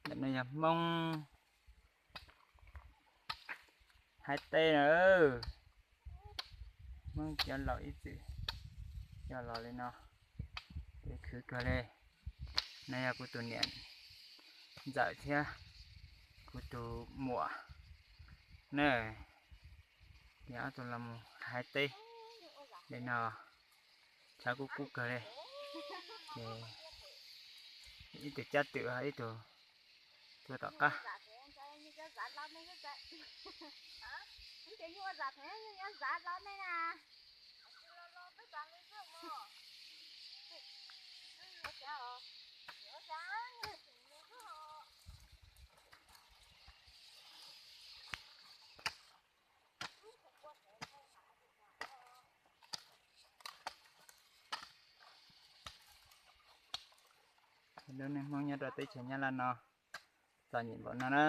Ntawm no yog Hmoob hais teb na. Hmoob cov laus ib txwm coj los li no, kev khwv kawg li. No yog kuv tus niam ntxawm thiab kuv tus muam na, yog ob tug los mus hais teb li no, tshav kub kub kawg li. Ces ib tug cab twm, ib tug tuaj tom qab. Lub neej Hmoob nyob rau teb chaws Nyab Laj no txom nyem npaum no na.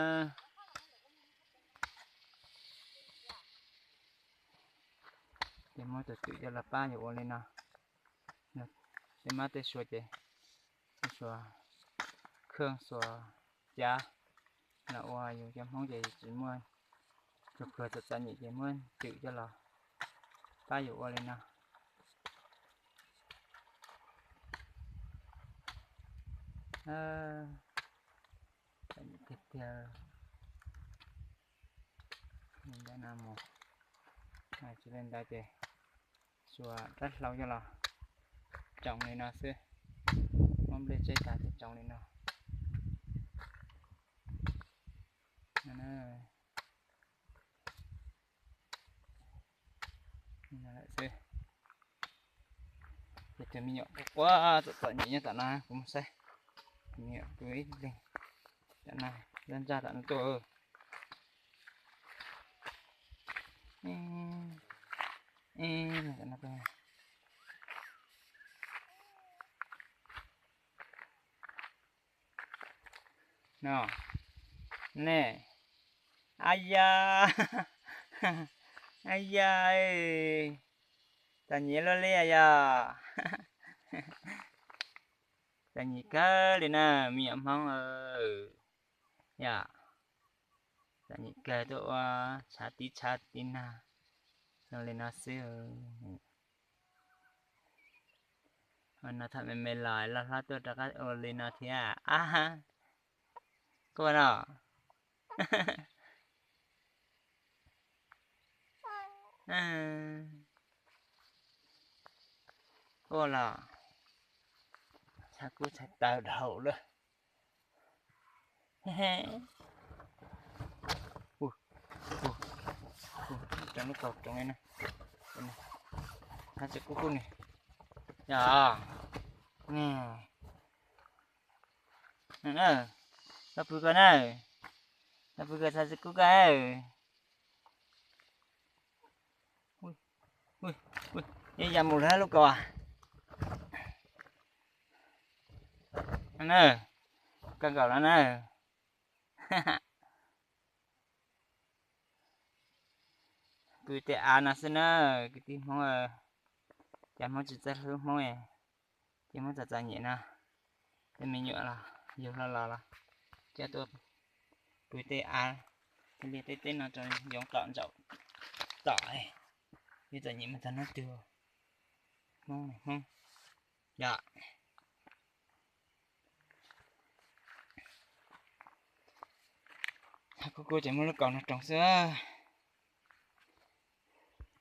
Ces muab tus twm coj los pab yus ua li no. Tej mab tej sua ces, tej sua kheej sua cav los ua, yus cov Hmoob ces tsis muaj, tsuas kawg txom txom nyem ces muab twm coj los pab yus ua li no. Txom nyem tiag tiag. Li ntawd no mus, tsis li ntawd ces xuas rab hlau coj los tsoom li no xwb. Muab nplej tseb tas ces tsoom li no lawm xwb. Ces tus me nyuam quaj quaj txom txom nyem nyob tom no, kuv mus saib. Tus me nyuam pw ib leeg tom no, ntsaj ntsaj tom no tuaj. No, nej, a ya, a ya, txom nyem luaj li yom. Txom nyem kawg li na, me nyuam Hmoob yom. Txom nyem kawg, tuaj ua tshav tiv tshav tiv nag zoo li no xwb. Ua no thaum me me los loj hlob tuaj rov qab ua li no thiab. Ab, quaj los, quaj los, tshav kub tshav taw dhau lawm. Rau lub kaus roov li no, tshav kub kub ni, yog, koj pw koj na, koj pw koj tshav kub koj. Ib yam mus lawm lub kaus na, koj nkaum no na. Pw tej av no xwb na, kwv tij Hmoob, cov Hmoob tsis txawj hlub Hmoob, ces Hmoob txom txom nyem no, tej me nyuam los yug hlo los los coj tuaj pw tej av, tej liaj tej teb no rau yoov tom ntsaum tom, yog txom nyem mus txog hnub twg. Hmoob, Hmoob, yog. Kub kub ces muab lub kaus no roos xwb.